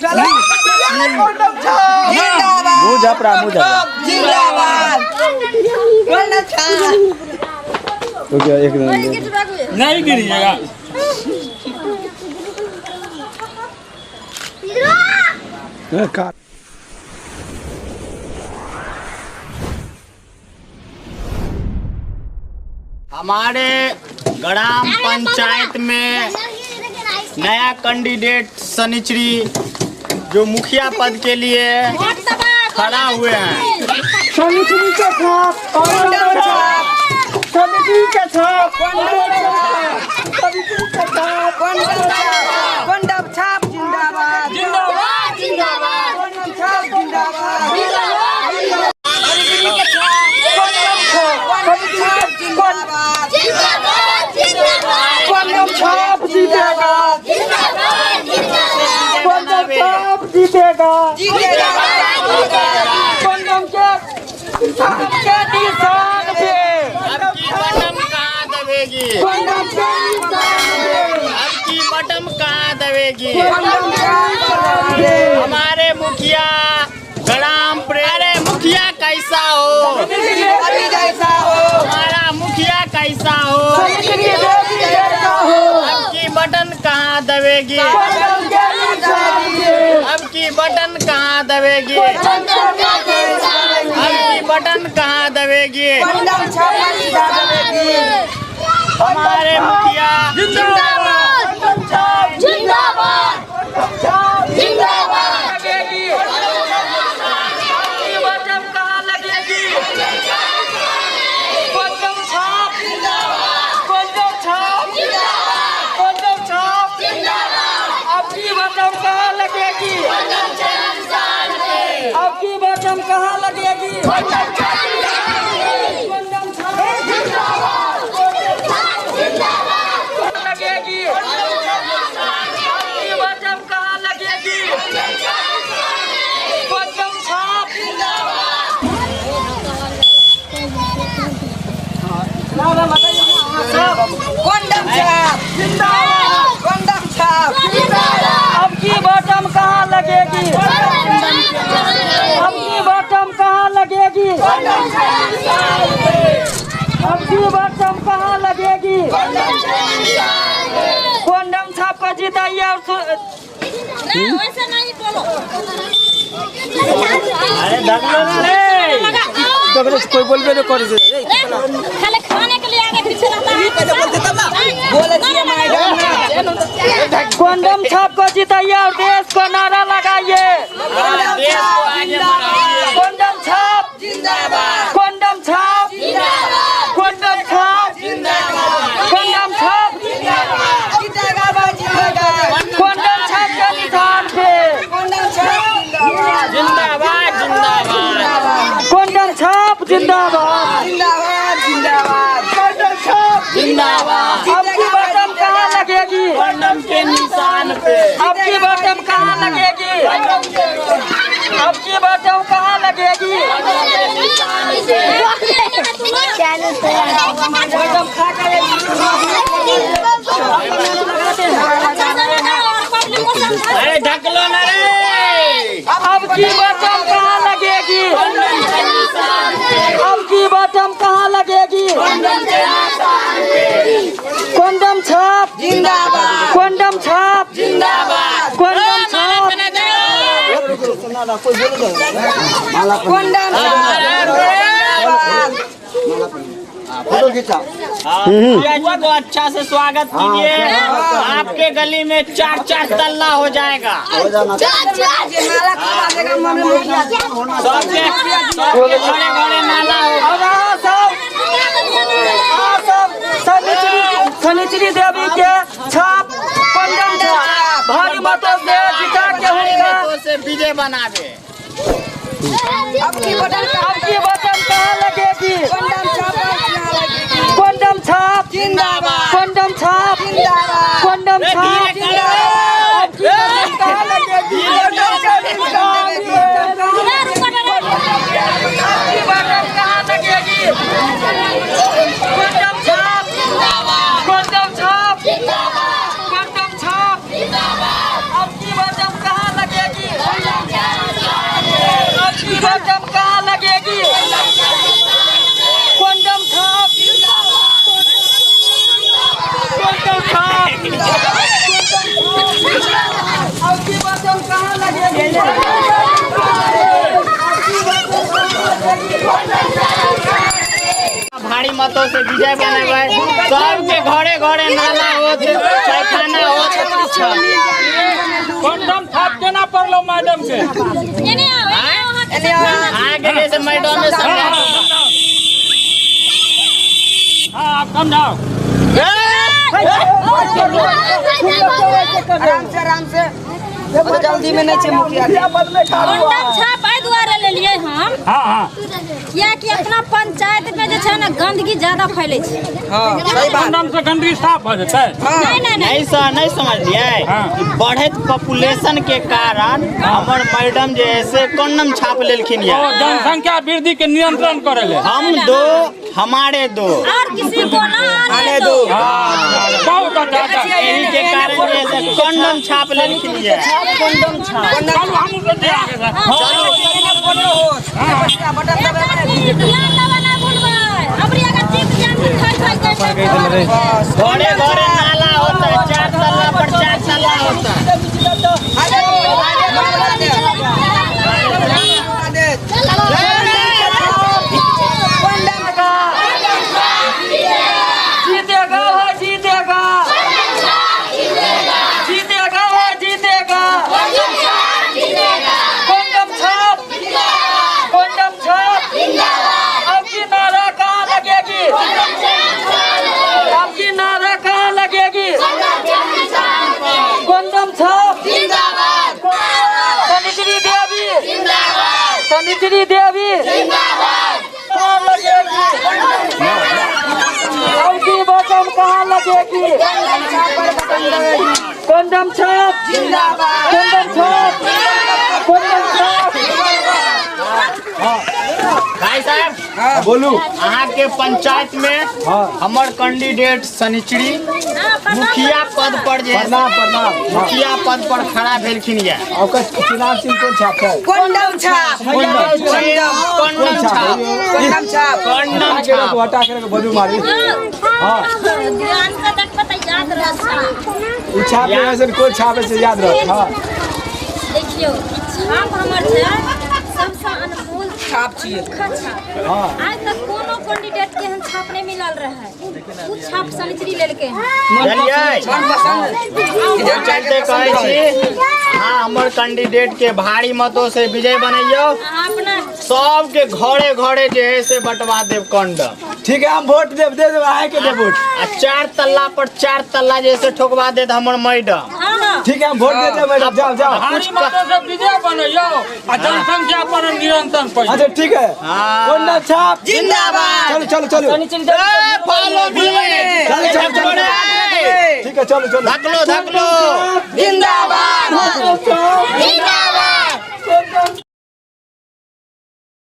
उठा लो। जिंदाबाद। मुँह झपरा, मुँह झपरा। जिंदाबाद, कंडम छाप। रुक जा, एक मिनट। नहीं गिरिएगा। का हमारे ग्राम पंचायत में नया कैंडिडेट शनिचरी जो मुखिया पद के लिए खड़ा हुए हैं। शनिचरी के छाप, कंडम छाप। शनिचरी के छाप, शनिचरी के छाप, कंडम छाप, कंडम छाप जिंदाबाद, जिंदाबाद। जिंदाबाद, कंडम छाप जिंदाबाद, शनिचरी के छाप, कंडम छाप जिंदाबाद, कंडम छाप जीतेगा, कंडम छाप जीतेगा, कंडम के निशान पे। अब की बटन कहाँ दबेगी? कंडम के निशान पे। अब की बटन कहाँ दबेगी? कंडम के निशान पे। हमारे मुखिया ग्राम अरे मुखिया कैसा हो? अभी जैसा हो। हमारा मुखिया कैसा हो? शनिचरी देवी जैसा हो। अब की बटन कहाँ दबेगी? कंडम के निशान पे। अब की बटन कहाँ दबेगी? अब की बटन कहाँ दबेगी? कंडम छाप जिंदाबाद। हमारे मुखिया जिंदाबाद, जिंदाबाद, जिंदाबाद। लगेगी आपकी बटन कहाँ लगेगी? कंडम छाप, कंडम छाप, कंडम छाप। आपकी बटन कहाँ लगेगी? आपकी बटन कहाँ लगेगी? कंडम छाप लगेगी। आपकी बटन कहाँ लगेगी? कंडम छाप। कंडम छाप, जिंदाबाद। कंडम छाप। अब की बटन कहाँ लगेगी? अब की बटन कहाँ लगेगी? अब की बटन कहाँ लगेगी? कंडम छाप को जिताइए और वैसे नहीं बोलो। अरे धकलो ना रे। तकरे कोई बोलबे नहीं करे। खाली खाने के लिए आगे पीछे रहता है। बोले छियै मैडम। कंडम छाप को जिताइए और देश को नारा लगाइए। कंडम देश को छाप आगे जिंदाबाद, कंडम छाप, जिंदाबाद, कंडम छाप, कंडम छाप, कंडम छाप, जीतेगा भाई जीतेगा। कंडम छाप के निशान पे। कंडम छाप जिंदाबाद, जिंदाबाद, जिंदाबाद, कंडम छाप जिंदाबाद, जिंदाबाद, जिंदाबाद। कंडम छाप जिंदाबाद। अब की बटन कहाँ लगेगी? कंडम के निशान पे। अब की बटन कहाँ लगेगी? अब की बटन कहाँ लगेगी? बटन खा कर अरे ढकलो ना रे। अब की बटन कहाँ लगेगी? अब की बटन कहाँ लगेगी? कंडम छाप जिंदाबाद, कंडम छाप, जिंदाबाद, कंडम छाप। कंडम छाप जिंदाबाद। फोटो खींचा। मुखिया जी को अच्छा से स्वागत कीजिए। आपके गली में चार चार तल्ला हो जाएगा। हो जाना। जे नाला खुला देगा मामले मुखिया जी। सबके सबके घरे घरे नाला होगा। और अहाँ सब, अहाँ सब शनिचरी, शनिचरी देवी के छाप, कंडम छाप भारी मतों से जिता के हुनका तो से विजय बनावे। अब की बटन अब की बटन कहाँ लगेगी? कंडम छाप कहाँ लगेगी? कंडम छाप, जिंदाबाद, कंडम छाप, जिंदाबाद, कंडम छाप। जिंदाबाद। अब की बटन कहाँ लगेगी? कंडम छाप लगेगी। अब की बटन कहाँ लगेगी? कंडम छाप, कंडम छाप, कंडम छाप। अब की बटन कहाँ लगेगी? मतों से विजय बनेबै। सबके घरे घरे नाला होत, पैखाना होत। कंडम छाप केना पड़लो मैडम के? एने आओ, एने आओ, अहाँके समझाना। अहाँके जे मैडम ने समझा। हाँ, आप समझाओ। आराम से, आराम से, जल्दी में नहीं छै मुखिया जी। कंडम छाप एहि दुआरे लेलियै हम। हाँ हाँ। कियाकि अपना पंचायत में जे छै ने गंदगी ज्यादा फैलै छै। हाँ, सही बात। कंडम से गंदगी साफ भऽ जेतै? नहीं नहीं नहीं। नहीं सर, नहीं समझलियै। हाँ। बढ़ैत पॉपुलेशन के कारण हमर मैडम जे है से कंडम छाप लेलखिन ओ या। जनसंख्या वृद्धि के नियंत्रण करे ले। हम दो हमारे दो और किसी को ना आने दो। बहुत अच्छा अच्छा। एही के कारण जे है से कंडम छाप लेलखिन या। चलू हमहूँ सब आगे सर। बटन दबेबै। ध्यान देबै, नहि भूलबै। हमरी अगर जीत जायब तऽ खाइ खाइ के घरे घरे नाला होता है, 4 तल्ला पर 4 तल्ला होता है। जीतेगा वो जीतेगा, जीतेगा वो जीतेगा। कंडम छाप, कंडम छाप। आपकी नारा कहाँ लगेगी? आपकी नारा कहाँ लगेगी? कंडम छाप। सनिचरी देवी, सनिचरी देवी कहाँ लगेगी? आपकी बटन कहाँ लगेगी? कंडम छाप, कंडम छाप, कंडम छाप। भाई साहब बोलू। अहाँ के पंचायत में हमर कैंडिडेट शनिचरी मुखिया पद पर जे प्रणाम प्रणाम। मुखिया पद पर खड़ा भेलखिन या। ओकर चुनाव चिन्ह कोन छाप छै? कंडम छाप, कंडम छाप, कंडम छाप, कंडम हटा के छाप। रखू, हटा के रखू, बजू मारी। ध्यान से देखबै तऽ याद रहत। ई छाप में ऐसन कोन छाप है से याद रख। हाँ। देखियौ, ई छाप हमर छै सबसँ अनमोल छाप छियै। अनोखा छाप। हाँ। आइ तक कोनो कैंडिडेट के एहन छाप नहि मिलल रहै। उ छाप शनिचरी लेलकै हन। बुझलियै? मनपसंद चलते कहै छी, अहाँ हमर कैंडिडेट के भारी मतों से विजय बनैयौ। अहाँ अपना सबके घरे घरे जे है से बंटवा देब कंडम। ठीक है, हम वोट देब, दे देब, अहाँ के देब वोट। आ 4 तल्ला पर 4 तल्ला जे से ठोकवा देत हमर मैडम। हाँ हाँ। ठीक है, हम वोट दे देब मैडम, जाओ जाओ। भारी मतों से विजय बनैयौ आ जनसंख्या पर नियंत्रण पैयौ। अच्छा ठीक है। हाँ। कंडम छाप जिंदाबाद। चलो चलो चलो। ए, फॉलो मी। चलो चलो चलो। ठीक है, चलो चलो। धकलो धकलो। जिंदाबाद।